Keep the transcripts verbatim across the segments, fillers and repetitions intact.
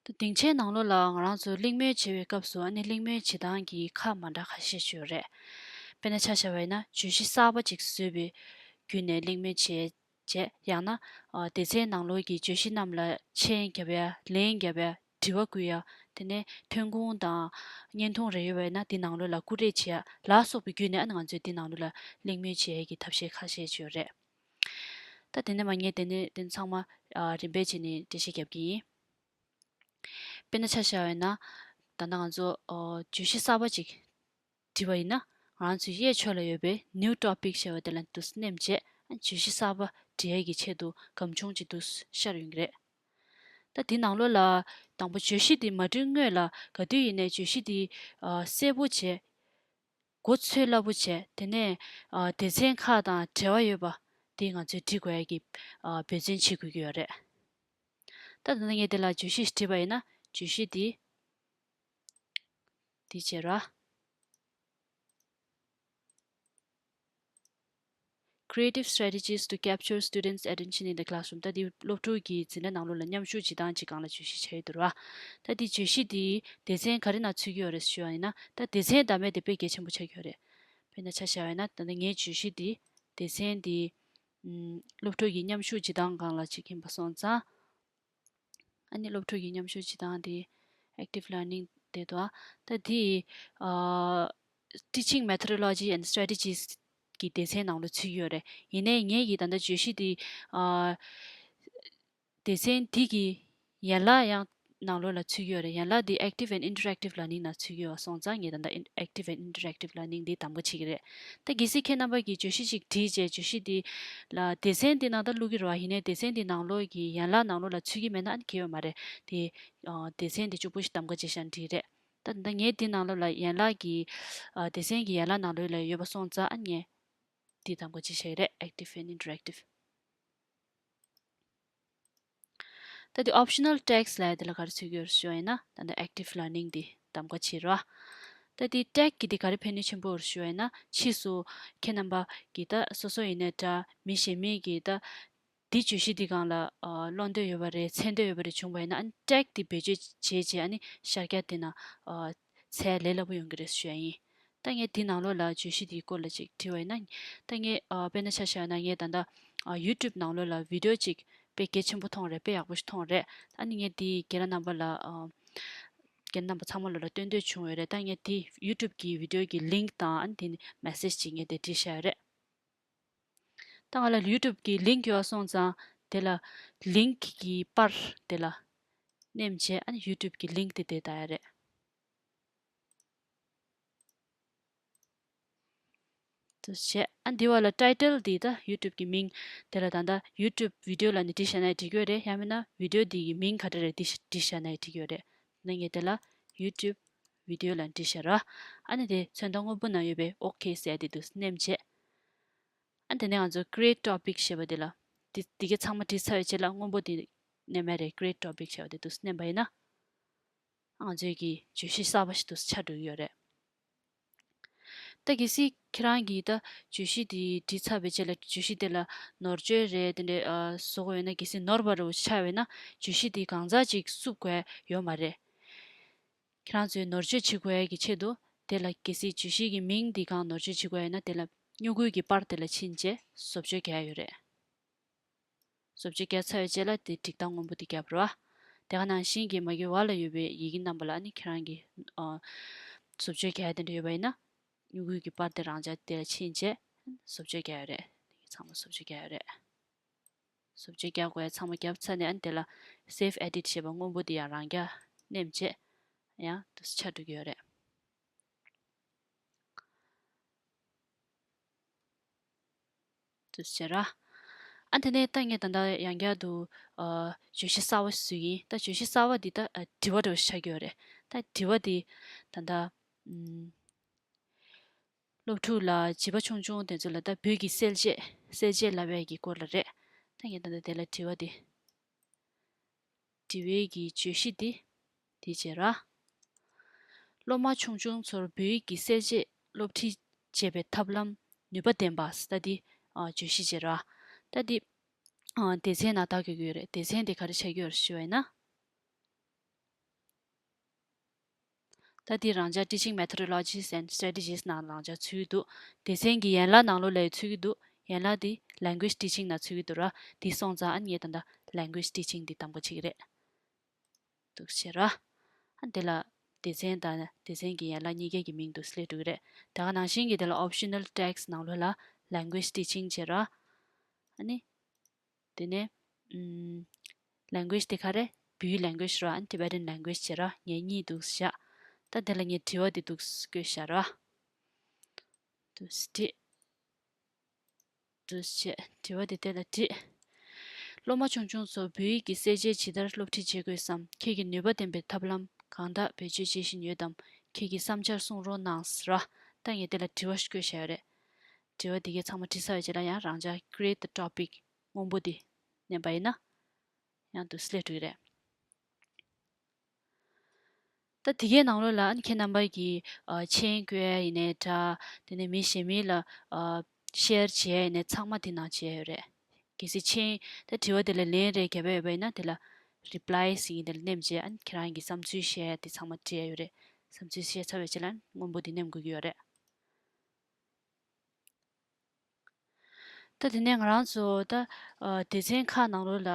ད་སྡིངས་ཆའི་ནང་ལོགས་ལ་ང་རང་ཚོ་གླེང་མོལ་བྱེད་པའི་སྐབས་སུ་ཨ་ནི་གླེང་མོལ་བྱེད་སྟངས་ཀྱི་ཁག་མ་འདྲ་ཁ་ཤས་ཤིག་ཡོད་རེད། དཔེར་ན་ཆ་བཞག་པ་ཡིན་ན་བརྗོད་གཞི་གསར་པ་ཅིག་བཟོས་པའི་བརྒྱུད་ནས་གླེང་མོལ་བྱེད་བྱས། ཡང་ན་ཨ་སྡེ་ཚན་ནང་ལོགས་ཀྱི་བརྗོད་གཞི་རྣམས་ལ་མཆན་རྒྱབ་ཡ། ལན་རྒྱབ་ཡ། དྲི་བ་བསྐུལ་ཡ། དེ་ནས་ཐོན་ཁུངས་དང་བརྙན་ཐུང་རེ་ཡོད་པ་ཡིན་ན་དེ་ནང་ལོགས་ལ་བསྐུར་རེས་བྱེད་ཡ་ལ་སོགས་པའི་བརྒྱུད་ནས་ཨ་ནི་ང་ཚོས་དེ་ནང་ལོགས་ལ་གླེང་མོལ་བྱེད་ཡ་གི་ཐབས་ཤེས་ཁ་ཤས་ཅིག་ཡོད་རེད། ད་དེ་ནས་མ་ངས་དེ་ནས་དེ་ཚང་མ་ཨ་རིམ་པས་བྱས་ནས་འགྲེལ་བཤད་རྒྱབ་ཀྱི་ཡིན། དཔེར་ན་ཆ་བཞག་པ་ཡིན་ན། ད་ལྟ་ང་ཚོ་ཨོ་བརྗོད་གཞི་གསར་པ་ཅིག་བྲིས་པ་ཡིན་ན། ང་ཚོའི་གཡས་ཕྱོགས་ལ་ཡོད་པའི་New Topic ཞེས་པ་དེ་ལ་འདུག་སེ་མནན་བྱས། ཨ་བརྗོད་གཞི་གསར་པ་འབྲི་ཡས་ཀྱི་ཆེད་དུ་སྒམ་ཆུང་ཅིག་འདུག་སེ་ཤར་ཡོང་གི་རེད། ད་དེ་ནང་ལོགས་ལ་དང་པོ་བརྗོད་གཞི་དེ་མ་འབྲི་སྔོན་ལ་ག་དུས་ཡིན་ནའི་བརྗོད་གཞི་དེ་ཨ་གསལ་པོ་བྱས། མགོ་ཚོས་སླ་པོ་བྱས། དེ་ནས་ཨ་སྡེ་ཚན་ཁག་དང་འབྲེལ་བ་ཡོད་པ་དེ་ང་ཚོས་འབྲི་དགོས་ཡ་གི་ཨ་འབད་བརྩོན་བྱེད་དགོས་ཀྱི་ཡོད་རེད། ད་ད་ནང་ངས་དེ་ལ་བརྗོད་གཞི་བྲིས་པ་ཡིན་ན་བརྗོད་གཞི་འདི་འདི་བྱེད་ར། Creative strategies to capture students' attention in the classroom. ད་འདི་སློབ་ཕྲུག་གི་འཛིན་གྲྭ་ནང་ལོགས་ལ་མཉམ་ཞུགས་བྱེད་སྟངས་ཀྱི་སྒང་ལ་བརྗོད་གཞི་ཆགས་ཡོད་འདུག་ར། ད་འདི་བརྗོད་གཞི་འདི་སྡེ་ཚན་ག་རེ་ནང་ཚུད་ཀྱི་ཡོད་རེད་ཞུ་བ་ཡིན་ན། ད་སྡེ་ཚན་བདམས་པ་དེ་དཔེ་གལ་ཆེན་པོ་ཆགས་ཀྱི་ཡོད་རེད། དཔེར་ན་ཆ་བཞག་པ་ཡིན་ན་ད་ལྟ་ངའི་བརྗོད་གཞི་འདི་སྡེ་ཚན་འདི་ཨམ་སློབ་ཕྲུག་གི་མཉམ་ཞུགས་བྱེད་སྟངས་སྒང་ལ་ཅིག་ཡིན་པ་སོང་ཙང་། ཨ་ནི་སློབ་ཕྲུག་གི་མཉམ་ཞུགས་བྱེད་སྟངས་དེ་Active Learning དེ་དོ། ད་དེ་ཨ་Teaching Methodology and Strategies གི་སྡེ་ཚན་ནང་ལ་ཚུད་ཡོད་རེད། ཡིན་ནའི་ངས་ཀྱི་ད་ལྟ་བརྗོད་གཞི་དེ་ཨ་སྡེ་ཚན་དེ་གི་ཡན་ལག་ཡང་ནང་ལོགས་ལ་ཚུད་ཡོད་རེད། ཡན་ལག་དེ་Active and Interactive Learning ནང་ཚུད་ཡོད་སོང་ཙང་ངས་ད་ལྟ་Active and Interactive Learning འདི་གདམ་ག་བྱེད་ཀྱི་རེད། ད་གལ་སྲིད་ཁྱེད་རྣམ་པ་གིས་བརྗོད་གཞི་ཅིག་བྲིས་རྗེས་བརྗོད་གཞི་འདི་ལ་སྡེ་ཚན་འདི་ནང་ད་བླུག་གི་རེད་བ། ཡིན་ནའི་སྡེ་ཚན་འདི་ནང་ལོགས་ཀྱི་ཡན་ལག་ནང་ལོགས་ལ་ཚུད་ཀྱི་མེད་ན་ཨ་ནི་ཁྱད་ཡོད་མ་རེད་དེ། ཨ་སྡེ་ཚན་འདི་གཅིག་པུ་ཞིག་གདམ་ག་བྱས་ཤག་འགྲིག་རེད། ད་ད་ངས་འདི་ནང་ལོགས་ལ་ཡན་ལག་གི་ཨ་སྡེ་ཚན་གྱི་ཡན་ལག་ནང་ལོགས་ལ་ཡོད་པ་སོང་ཙང་ཨ་ངས་འདི་གདམ་ག་བྱས་ཤག་རེད། Active and Interactive། ད་དེ་Optional Tags ལབ་ཡ་དེ་ལ་ག་རེ་ཚུད་ཀྱི་ཡོད་རེད་ཞུ་བ་ཡིན་ན། ད་ལྟ་Active Learning འདི་གདམ་ག་བྱེད་རོགས། ད་དེ་Tag གི་དེ་ག་རེ་ཕན་ནུས་ཆེན་པོ་རེད་ཞུ་བ་ཡིན་ན། ཕྱིས་སུ་ཁྱེད་རྣམ་པ་གིས་ད་སོ་སོ་ཡིན་ནའི་འདྲ། མི་གཞན་མིན་གྱིས་ད་འདི་བརྗོད་གཞི་འདི་སྒང་ལ་ཨ་ཀློག་འདོད་ཡོད་པ་རེད། འཚོལ་འདོད་ཡོད་པ་རེད་བྱུང་བ་ཡིན་ན། ཨ་ནི་Tag འདི་བེད་སྤྱོད་བྱས་རྗེས་ཨ་ནི་ཤར་རྒྱག་དེ་ན་ཨ་འཚོལ་ལས་སླ་པོ་ཡོང་གི་རེད་ཞུ་ཡ་ཡིན། ད་ངས་འདི་ནང་ལོགས་ལ་བརྗོད་གཞི་འདིའི་སྐོར་ལ་ཅིག་བྲིས་པ་ཡིན་ན། ད་ངས་ཨ་དཔེར་ན་ཆ་བཞག་ན་ངས་ད་ལྟ་ཨ་YouTube ནང་ལོགས་ལ་video ཅིག་དཔེ་གལ་ཆེན་པོ་མཐོང་རེད། དཔེ་ཡག་པོ་ཞིག་མཐོང་རེད། ཨ་ནི་ངས་འདི་ཁྱེད་རང་རྣམ་པ་ལ་ཨ་ཁྱེད་རྣམ་པ་ཚང་མ་ལོ་ལ་སྟོན་འདོད་བྱུང་ཡོད་རེད། ད་ངས་འདི་YouTube གི་video གི་link དང་ཨ་ནི་དེ་ནི་message ཅིག་ངས་དེ་བྲིས་བཞག་ཡོད་རེད། ད་ང་ལ་YouTube གི་link ཡོད་སོང་ཙང་དེ་ལ་link གི་པར་དེ་ལ་མནན་བྱས་ཨ་ནི་YouTube གི་link དེ་དེ་ལྟ་ཡ་རེད། དུ་བྱས། ཨ་འདི་བ་ལ་title འདི་ད་YouTube གི་མིང་དེ་ལ་ད་ལྟ་YouTube video ལ་ནི་བྲིས་བཞག་ན་ཡང་འགྲིག་གི་ཡོད་རེད། ཡང་མིན་ན་video འདི་གི་མིང་ག་འདྲ་རེད་འདི་བྲིས་བཞག་ན་ཡང་འགྲིག་གི་ཡོད་རེད། ནི་ངས་དེ་ལ་YouTube video ལ་བྲིས་བཞག་ར། ཨ་ནི་དེ་ཚོན་མདོག་སྔོན་པོ་ན་ཡོད་པའི་OK ཟེར་དེ་དུ་མནན་བྱས། ཨ་དེ་ནས་ང་ཚོ་create topic ཞེས་པ་དེ་ལ་དེ་དེ་གའི་ཚང་མ་བྲིས་ཚར་བའི་རྗེས་ལ་སྔོན་པོ་དེ་མནན་མ་རེད། Create topic ཞེས་པ་དེ་དུ་མནན་པ་ཡིན་ན། ང་ཚོའི་གི་བརྗོད་གཞི་གསར་པ་ཞིག་ཏུ་ཆགས་འགྲོ་གི་ཡོད་རེད། ད་གལ་སྲིད་ཁྱེད་རང་གིས་ད་བརྗོད་གཞི་དེ་བྲིས་ཚར་བའི་རྗེས་ལ་བརྗོད་གཞི་དེ་ལ་ནོར་བཅོས་རེད་དེ་འདྲས་ཨ་བཟོ་དགོས་ཡོད་ན། གལ་སྲིད་ནོར་བ་རུ་ཆགས་པས་ན་བརྗོད་གཞི་དེ་གང་ཟག་ཅིག་བསུབ་དགོས་ཡོད་མ་རེད། ཁྱེད་རང་ཚོས་ནོར་བཅོས་བྱེད་དགོས་ཡ་གི་ཆེད་དུ་དེ་ལ་གལ་སྲིད་བརྗོད་གཞི་གི་མིང་དེ་གང་ནོར་བཅོས་བྱེད་དགོས་ཡོད་ན་དེ་ལ་སྨྱུ་གུའི་གི་པར་དེ་ལ་ཕྱིན་རྗེས་བཟོ་བཅོས་རྒྱག་ཡ་ཡོད་རེད། བཟོ་བཅོས་བརྒྱབ་ཚར་བའི་རྗེས་ལ་དེ་འགྲིག་སྟངས་སྔོན་པོ་དེ་བརྒྱབ་རོགས། དེ་ག་ནང་བཞིན་གྱི་མ་གི་བར་ལ་ཡོད་པའི་ཡི་གེ་རྣམ་པ་ལ་ནི་ཁྱེད་རང་གི་ཨ་བཟོ་བཅོས་རྒྱག་ཡ་དེ་འདྲ་ཡོད་པ་ཡིན་ན། སྨྱུ་གུའི་གི་པར་དེ་རང་འཇགས་དེ་ལ་ཕྱིན་རྗེས་བཟོ་བཅོས་རྒྱག་ཡ་རེད། དེ་གི་ཚང་མ་བཟོ་བཅོས་རྒྱག་ཡ་རེད། བཟོ་བཅོས་རྒྱག་དགོས་ཡ་ཚང་མ་བརྒྱབ་ཚར་ནས་ཨ་ནི་དེ་ལ་Save Edit ཞེས་པ་སྔོན་པོ་དེ་ཡང་རང་འཇགས་མནན་བྱས་ཡང་དུ་ཆགས་འགྲོ་གི་ཡོད་རེད། དུ་ཟེར་ར། ཨ་དེ་ནས་ད་ངས་ད་ལྟ་ཡང་བསྐྱར་དུ་ཨ་བརྗོད་གཞི་གསར་པ་བཟོས་ཡིན། ད་བརྗོད་གཞི་གསར་པ་འདི་ད་ཨ་དྲི་བ་འདྲ་བོ་ཞིག་ཆགས་ཀྱི་ཡོད་རེད། ད་དྲི་བ་འདི་ད་ལྟ་ཨམ་སློབ་ཕྲུག་ལ་བྱིས་པ་ཆུང་ཆུང་དེ་ཚོ་ལ་ད་བོད་ཀྱི་གསལ་བྱེད་གསལ་བྱེད་ལབ་ཡས་ཀྱི་སྐོར་ལ་རེད། ད་ངས་ད་ལྟ་དེ་ལ་དྲི་བ་འདི། དྲི་བའི་གི་བརྗོད་གཞི་འདི་འདི་བྱེད་ར། སློབ་མ་ཆུང་ཆུང་ཚོར་བོད་ཡིག་གི་གསལ་བྱེད་སློབ་ཁྲིད་བྱེད་པའི་ཐབས་ལམ་ནུས་པ་ལྡན་པ་ཟེར་ད་འདི་ཨ་བརྗོད་གཞི་བྱེད་ར། ད་འདི་ཨ་སྡེ་ཚན་ནང་བཏགས་དགོས་ཀྱི་ཡོད་རེད། སྡེ་ཚན་འདི་ག་རེ་བྱ་རྒྱུ་ཡོད་རེད་ཞུ་བ་ཡིན་ན། ད་འདི་རང་འཇགས་Teaching Methodologies and Strategies ནང་རང་འཇགས་ཚུད་ཀྱི་འདུག་སྡེ་ཚན་གྱི་ཡན་ལག་ནང་ལོགས་ལ་ཚུད་ཀྱི་འདུག་ཡན་ལག་འདི་Language Teaching ནང་ཚུད་ཀྱི་འདུག་ར། འདི་སོང་ཙང་ཨ་ནི་ངས་ད་ལྟ་Language Teaching འདི་གདམ་ག་བྱེད་ཀྱི་རེད། འདུག་བྱེད་ར། ཨ་འདི་ལ་སྡེ་ཚན་དང་སྡེ་ཚན་གྱི་ཡན་ལག་གཉིས་ཀའི་གི་མིང་འདུག་སླེབས་འགྲོ་གི་རེད། ད་ག་ནང་བཞིན་གྱི་དེ་ལ་Optional Tags ནང་ལོགས་ལ་Language Teaching བྱེད་ར། ཨ་ནི། དེ་ནས་ཨམ། language དེ་ག་རེ། བོད་language ར། ཨ་ནི་Tibetan language བྱེད་ར། ངས་གཉིས་འདུག་བཞག་ད་དེ་ལ་ངས་དྲི་བ་དེ་འདུག་བཀོད་བཞག་ར། འདུག་བྲིས། འདུག་བྱས་དྲི་བ་དེ་དེ་ལ་བྲིས། སློབ་མ་ཆུང་ཆུང་ཚོ་བོད་ཡིག་གི་གསལ་བྱེད་ཇི་ལྟར་སློབ་ཁྲིད་བྱེད་དགོས་སམ། ཁྱེད་ཀྱིས་ནུས་པ་ལྡན་པའི་ཐབས་ལམ་གང་དག་བེད་སྤྱོད་བྱེད་བཞིན་ཡོད་དམ། ཁྱེད་ཀྱི་བསམ་འཆར་གསུང་རོགས་གནང་ཟེར་ར། ད་ངས་དེ་ལ་དྲི་བ་ཞིག་བཀོད་བཞག་ཡོད་རེད། དྲི་བ་འདི་གའི་ཚང་མ་བྲིས་ཚར་བའི་རྗེས་ལ་ཡང་རང་འཇགས་Create the Topic སྔོན་པོ་འདི་མནན་པ་ཡིན་ན། ཡང་དུ་སླེབས་འགྲོ་གི་རེད། ད་འདི་གའི་ནང་ལོགས་ལ་ཨ་ནི་ཁྱེད་རྣམ་པ་གིས་ཨ་མཆན་བཀོད་ཡ་ཡིན་ནའི་འདྲ། དེ་ནས་མི་གཞན་མི་ལ་ཨ་share བྱེད་ཡ་ཡིན་ནའི་ཚང་མ་འདི་ནང་བྱེད་ཡ་ཡོད་རེད། གལ་སྲིད་མཆན་ད་དྲི་བ་དེ་ལ་ལན་རེ་བརྒྱབ་པ་ཡོད་པ་ཡིན་ན་དེ་ལ་Reply ཟེར་མཁན་དེ་ལ་མནན་བྱས་ཨ་ནི་ཁྱེད་རང་གི་བསམ་ཚུལ་བཤད་ཡ་དེ་ཚང་མ་བྲིས་ཡ་ཡོད་རེད། བསམ་ཚུལ་བཤད་ཚར་བའི་རྗེས་ལ་ཨ་ནི་སྔོན་པོ་འདི་མནན་དགོས་ཀྱི་ཡོད་རེད། ད་དེ་ནས་ང་རང་ཚོ་ད་ཨ་སྡེ་ཚན་ཁག་ནང་ལོགས་ལ་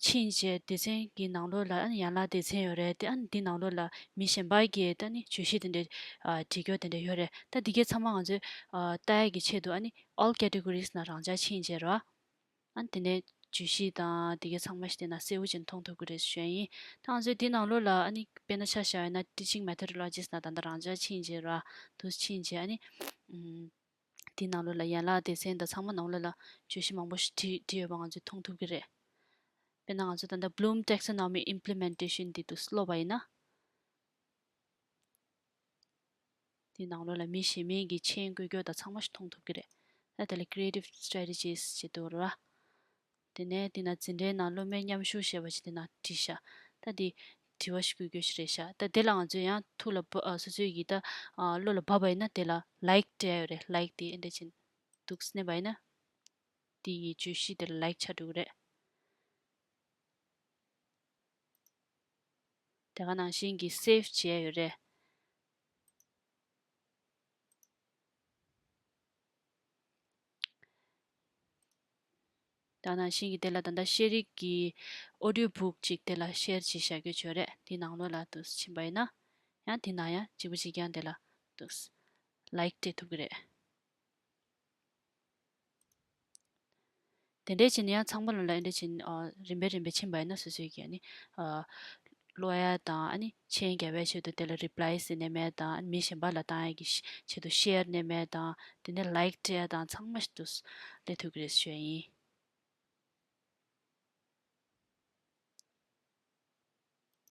ཕྱིན་བྱས་སྡེ་ཚན་གྱི་ནང་ལོགས་ལ་ཨ་ནི་ཡན་ལག་སྡེ་ཚན་ཡོད་རེད་དེ། ཨ་ནི་འདི་ནང་ལོགས་ལ་མི་གཞན་པ་གིས་ད་ནི་བརྗོད་གཞི་དེ་འདྲ་ཨ་འབྲི་རྒྱུ་དེ་འདྲ་ཡོད་རེད། ད་འདི་གའི་ཚང་མ་ང་ཚོས་ཨ་ལྟ་ཡ་གི་ཆེད་དུ་ཨ་ནི་All Categories ནང་རང་འཇགས་ཕྱིན་བྱས་རོ། ཨ་ནི་དེ་ནས་བརྗོད་གཞི་དང་འདི་གའི་ཚང་མ་ཞིག་དེ་ན་གསལ་པོ་ཅན་མཐོང་ཐུབ་ཀྱི་རེད་ཞུ་ཡ་ཡིན། ད་ང་ཚོས་འདི་ནང་ལོགས་ལ་ཨ་ནི་དཔེར་ན་ཆ་བཞག་ཡོད་ན་Teaching Methodologies ནང་ད་ལྟ་རང་འཇགས་ཕྱིན་བྱས་རོ། དུ་ཕྱིན་བྱས་ཨ་ནི་ཨམ། དེའི་ནང་ལོགས་ལ་ཡན་ལག་སྡེ་ཚན་དང་ཚང་མ་ནང་ལོགས་ལ་བརྗོད་གཞི་མང་པོ་ཞིག་བྲིས་བྲིས་ཡོད་པ་ང་ཚོས་མཐོང་ཐུབ་ཀྱི་རེད། དཔེར་ན་ང་ཚོ་ད་ལྟ་Bloom Taxonomy Implementation འདི་དུ་ཀློག་པ་ཡིན་ན། དེའི་ནང་ལོགས་ལ་མི་གཞན་མིན་གྱི་མཆན་བཀོད་རྒྱུ་དང་ཚང་མ་ཞིག་མཐོང་ཐུབ་ཀྱི་རེད། ད་དེ་ལ་Creative Strategies ཞེས་འདུག་ར། དེ་ནས་དེ་ན་འཛིན་གྲྭའི་ནང་སློབ་མའི་མཉམ་ཞུགས་ཞེས་པ་ཞིག་དེ་ན་བྲིས་ཤག་ད་དེ་དྲི་བ་ཞིག་བཀོད་རྒྱུ་ཞིག་རེད་ཤག་ད་དེ་ལ་ང་ཚོས་ཡང་ཐུགས་ལ་བབ་ཨ་སོ་སོའི་ཡི་ད་ཨ་བློ་ལ་བབས་པ་ཡིན་ན་དེ་ལ་Like སྤྲད་ཡོད་རེད། Like དེ་ཨེ་འདྲ་ཅིག་འདུག་སྣེ་པ་ཡིན་ན་དེ་ཡི་བརྗོད་གཞི་དེ་ལ་Like ཆགས་འགྲོ་གི་རེད། དེ་ག་ནང་བཞིན་གྱི་Save བྱས་ཡོད་རེད། ད་ནང་བཞིན་གྱི་དེ་ལ་ད་ལྟ་ཤེས་རིག་གི་audio book ཅིག་དེ་ལ་share བྱེད་བཞག་རྒྱུ་བྱོས་རེད། དེའི་ནང་ལོགས་ལ་དུ་ཕྱིན་པ་ཡིན་ན་ཡང་དེ་ན་ཡང་གཅིག་པ་གཅིག་རྐྱང་དེ་ལ་དུ་Like སྤྲད་ཐུབ་ཀྱི་རེད། དེ་འདྲའི་བྱས་ནས་ཡང་ཚང་མ་ལ་ལ་ཨེ་འདྲ་བྱས་ནས་ཨ་རིམ་པས་རིམ་པས་ཕྱིན་པ་ཡིན་ན་སོ་སོའི་གི་ཨ་ནི་ཨ་ཀློག་ཡ་དང་ཨ་ནི་མཆན་རྒྱབ་པའི་ཆེད་དུ་དེ་ལ་Reply ཟེར་ནས་མེད་དང་ཨ་ནི་མི་གཞན་པ་ལ་བཏང་ཡ་གི་ཆེད་དུ་Share ནས་མེད་དང་དེ་ནས་Like སྤྲད་ཡ་དང་ཚང་མ་ཞིག་ཏུ་སླེབས་ཐུབ་ཀྱི་རེད་ཞུ་ཡ་ཡིན།